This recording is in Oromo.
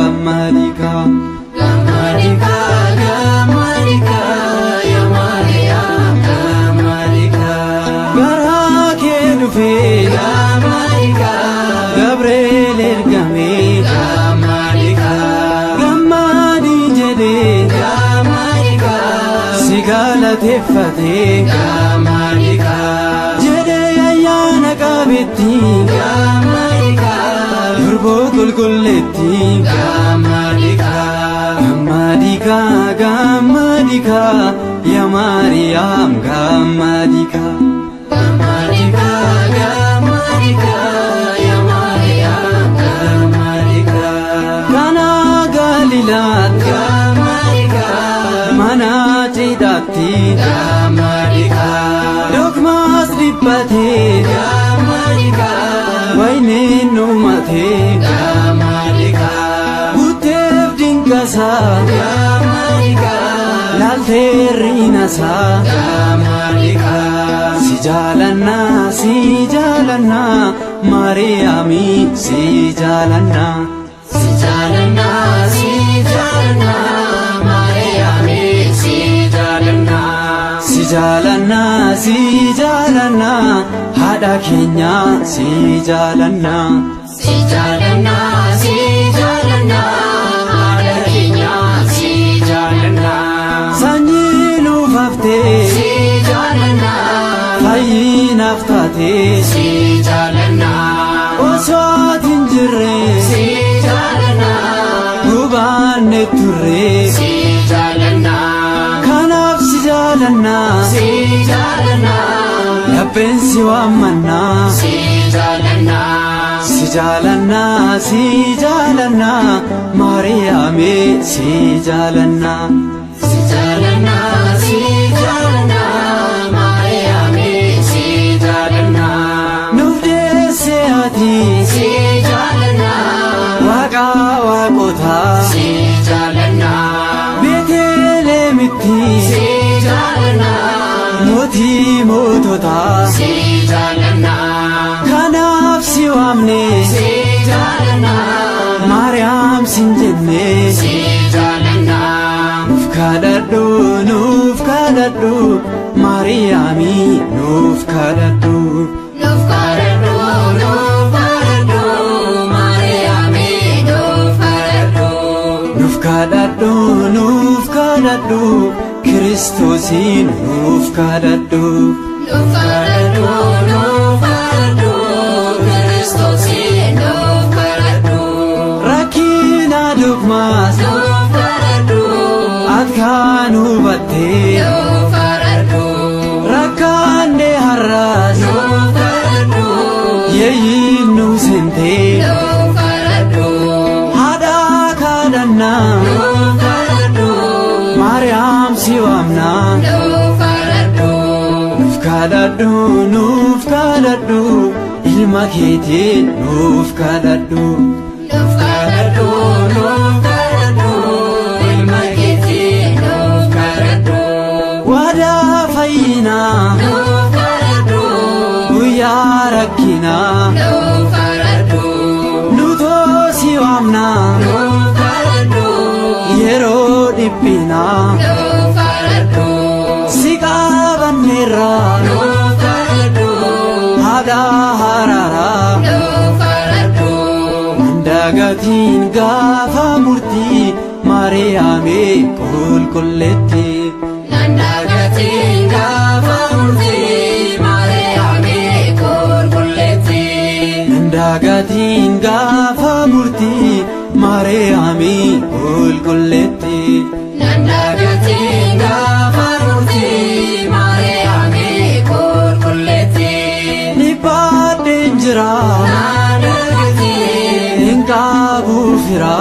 gammadika. Gammadika gammadika yaa Maariyaam gammadika. Garaa kee dhufee Gammadika Gabriel ergamee gammadika gammadii jedhee gammadika si galateeffatee gammadika jedhee ayyaana qabeetti gammadika durboo qulqulleetti. Gammadika Gammadika gammadika yaa Maariyaam gammadika. Gammadika gammadika yaa Maariyaam gammadika. Kana Galiilaatti Gammadika mana cidhaatti gammadika dogmaas dhiphatee gammadika wayiniin dhumatee gammadika guuteef dinqasaa gammadika laaltee riinasaa. Gammadika Si jaalannaa si jaalannaa Maariyaamii si jaalannaa. Si jaalannaa si jaalannaa Maariyaamii si jaalannaa. Si jaalannaa si jaalannaa haadha keenyaa si jaalannaa. Si jaalannaa si jaalannaa haadha keenyaa si jaalannaa. Sanyii nuuf haftee Si jaalannaa fayyinaaf taatee si jaalannaa. osoo ati hin jirre Si jaalannaa gubaanne turre si jaalannaa. kanaaf si jaalannaa Si jaalannaa lapheen si waammannaa. si jaalannaa. Si jaalannaa si jaalannaa Maariyaamee si jaalannaa. Si jaalannaa si jaalannaa Maariyaamii si jaalannaa. Nuuf deesse ati Si jaalannaa waaqa waaqotaa si jaalannaa. Beeteleemitti Si jaalannaa mootii moototaa si jaalannaa. kanaaf si waamne Si jaalannaa Maariyaam sin jenne si jaalannaa. nuuf kadhadhu nuuf kadhadhu Maariyaamii nuuf kadhadhu. Nuuf kadhadhu nuuf kadhadhu Maariyaamii nuuf kadhadhu. Nuuf kadhadhu nuuf kadhadhu Kiristoosiin nuuf kadhadhu. Nuuf kadhadhu nuuf kadhadhu Kiristoosiin nuuf kadhadhu. Rakkina dogmaas Nuuf kadhadhu akkaan hubattee nuuf kadhadhu rakkaanne har'aas nuuf kadhadhu yeeyyiin nu seentee nuuf kadhadhu haadha kadhannaa nuuf kadhadhu Maariyaam si waamnaa. Nuuf kadhadhu Nuuf kadhadhu nuuf kadhadhu ilma keetiin nuuf kadhadhu. Nuuf kadhadhu nuuf kadhadhu ilma keetiin nuuf kadhadhu. Waadaa fayyinaa Nuuf kadhadhu guyyaa rakkinaa nuuf kadhadhu nutoo si waamnaa nuuf kadhadhu yeroo dhiphinaa nuuf kadhadhu si qabanneerraa nuuf kadhadhu haadha haraaraa nuuf kadhadhu dagatiin gaafa murtii Maariyaamee qulqulleetti. Nan dagatiin gaafa murtii Maariyaamii qulqulleetti. Dagatiin gaafa murtii Maariyaamii qulqulleetti. Nan dagatiin gaafa murtii Maariyaamii qulqulleetti. Dhiphadheen jira Nan dagatiin hin qabu fira.